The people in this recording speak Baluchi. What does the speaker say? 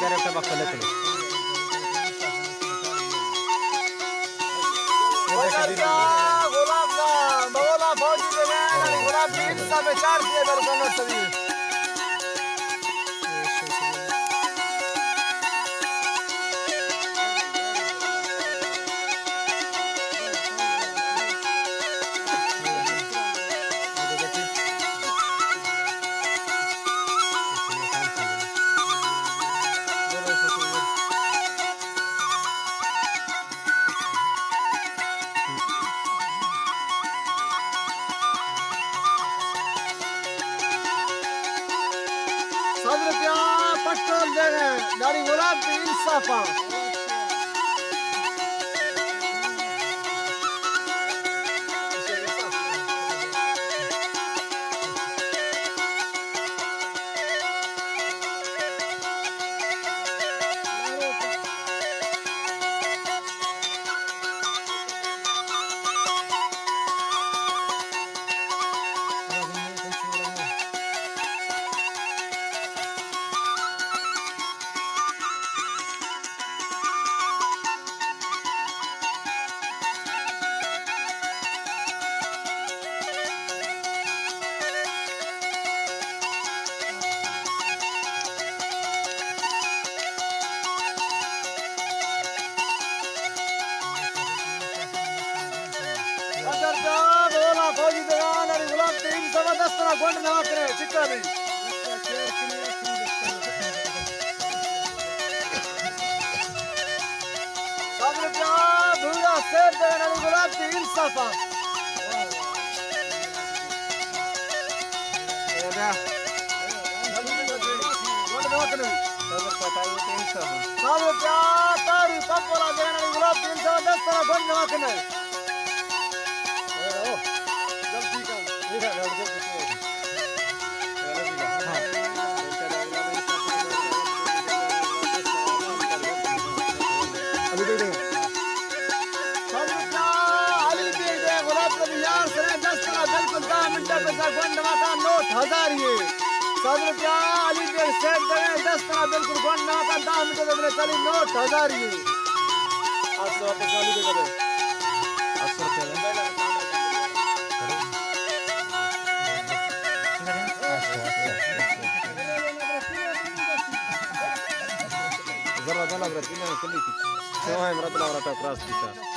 ڈائریکٹ بکل کنی۔ گلاب جان، بولا فوجی دے، گلاب جان، سب چار دیے، بر سنت سبھی۔ سد روپیہ پٹرول دے گئے، داڑی غلام پہ انصافا۔ اچھا، بولا فوجی دیوان علی غلام تین سوا دس طرح گونڈ نہ کرے، چکا بھی۔ سد روپیہ بھورا سیب دے نالی گلاب تی انصافا۔ اے دا۔ سد روپیہ تاری پمپولا دے نالی گلاب تی انصافا، دس طرح گونڈ نہ کرے۔ جلدی کر۔ سد روپیہ علی بیگ دے، غلام نبی یار سرے، دس طرح بالکل دہ منٹ پہ سا گونڈ نواکا نوٹ ہزار یہ۔ سد روپیہ علی بیگ سیٹ دے، دس طرح بالکل گونڈ نواکا دہ منٹ دے، چلی نوٹ ہزار یہ۔ آٹھ سو واپس علی بیگ دے۔ آٹھ سو روپیہ دے۔ ذرا دلا برا تینا کلی کی۔ سوائے مرا دلا برا ٹاپ راست کیتا۔